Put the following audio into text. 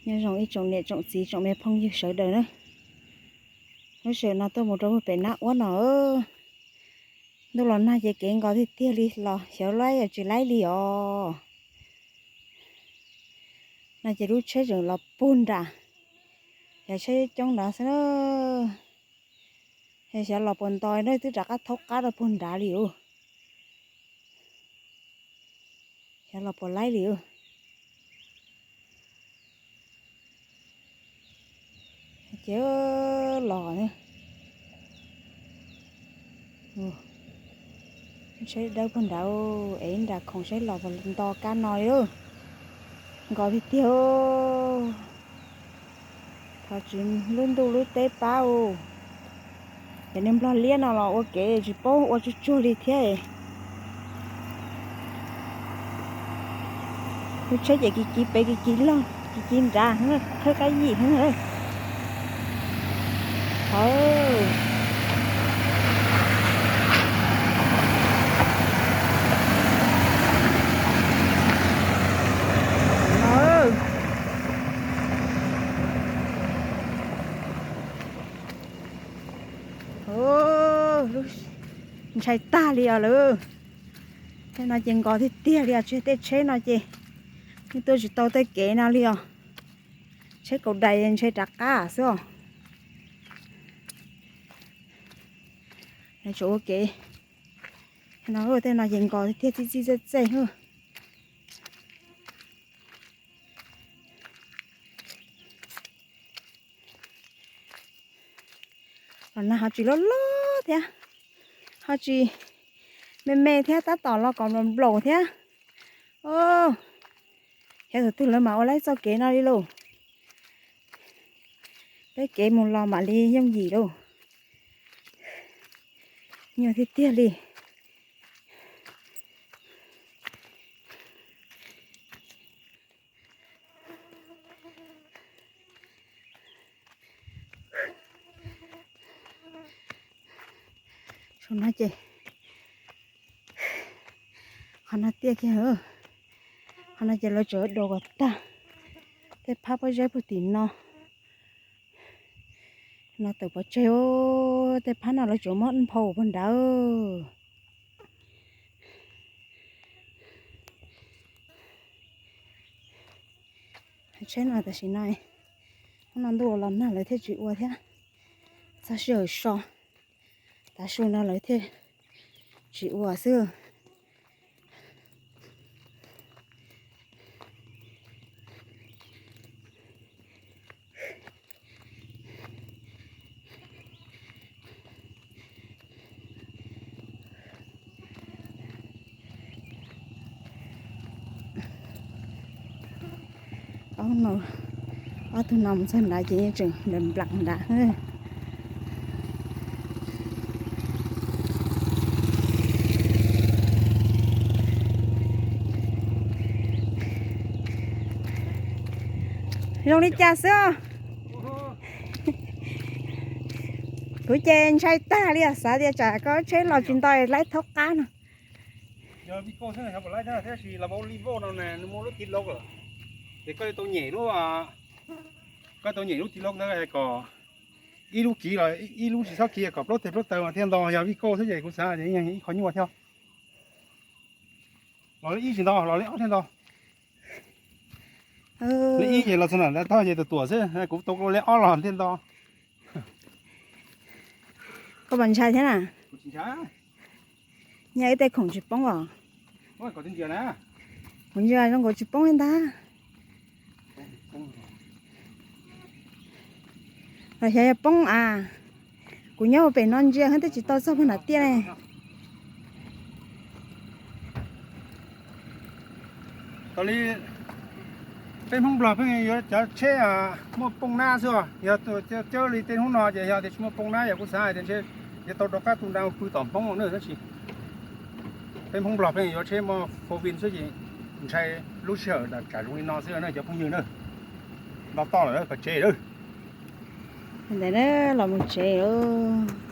Nyob zoo ib tsoom niam tsoom txiv tsoom me phooj ywg sawv daws na. Lub sij hawm no tuaj mus rau pem Nab Uab no. Ntuj los nag ces kev nkos tiag tiag li, los xyov laib los tsis laib li os. No ces lub tsheb tseem los puag nram, xyov tsheb coob nrad xwb na. Xyov los puas nto na, twb rov qab thaub qab rau puag nrad li os. Xyov los puas laib li. Ces los, saib dawb puag nrad, es nram khoom saib los puas nto kab no li. Nkos tiag tiag. Thov tsis lub ntuj lub teb pab os. Cov niag nplog liab no los ua kev tsis paub ua tsuag tsuag li thiab. Lub tsheb ces kiv kiv pem kiv kiv log kiv kiv nrad, qhawb qab yim. Ntshai tag li os lawm. Tej no ces nkos tiag tiag li os, tsis tej tsheb no ces yeej tuaj tsis tau tej kev no li os. Tsheb kaum dais ntshai rov qab xwb os. Tsuas ua kev no, tej no ces nkos tiag tiag, txij txij txej txej. Los nag ho tsis loj loj thiab, ho tsis me me thiab, tab tom los kom nplaum nplaum thiab. Xyov tus twg lawv mam ua laib txoj kev no li lauj. Peb kev mus los mam li yooj yim lauj. Nyuaj tiag tiag li. Saum no ces qhov no tiaj kiag, qhov no ces lawv tseem do kom tag. Tej phab pob zeb puag tim no, no tawm pov tseg. Tej phab no lawv tseem muab nphau puag nrad. Tsheb no tam sim no, hnub no ntuj los nag lawv thiaj tsis ua thiab. Txog sij hawm so, tav su no lawv thiaj tsis ua xwb. Ob no, ob tug no mus txog nrad ces yeej tseem nplam nplam nrad. Zoo li cas xwb os? Kuv ces ntshai tag li os, xav tias tsam koj tsheb los tsis nto laib thaub qab no. Yog vij koj xwb na, yog puas laib thiab, tab sis los ua li vauj no na, nws muaj lub tiv loj lawm, ces koj yuav tau nyem lub, koj tau nyem lub tiv loj ntawd kom ib lub kiv los ib lub tsis txhob kiv kom plaub teg plaub taw mas thiaj nto. Yog vij koj xwb ces kuv xav tias yeej ib qho nyuaj thiab. Los li ib tsis nto, los li ob thiaj nto. Li ib ces los txog nram tog ces tuam tuam xwb, kuv tau li ob los thiaj nto. Koj puas ntshai thiab na? Nyob ib tej khoom tsis poob os. Kuv ntsia zoo nkaus tsis poob li ntag. Los xyov yog poob as. Kuv nyob pem no ntsia twb tsis tau txog puag nram tiaj li. Tau li peb Hmoob Nplog pheej yuav cov tsheb muaj pooj nab xwb os. Yog cawb li tej hnub no ces yog tias tsis muaj pooj nab yog kuv xav hais tias ntshe yuav tau rov qab tu nra mus pw tom Hmoob na tab sis peb Hmoob Nplog pheej yuav tsheb muaj four wheel xwb ces ntshai lub sij hawm tsam zoo li no xwb na cov phooj ywg na. Nto toj lawm kom tsev lawm. Ntawm no los mus tsev lawm.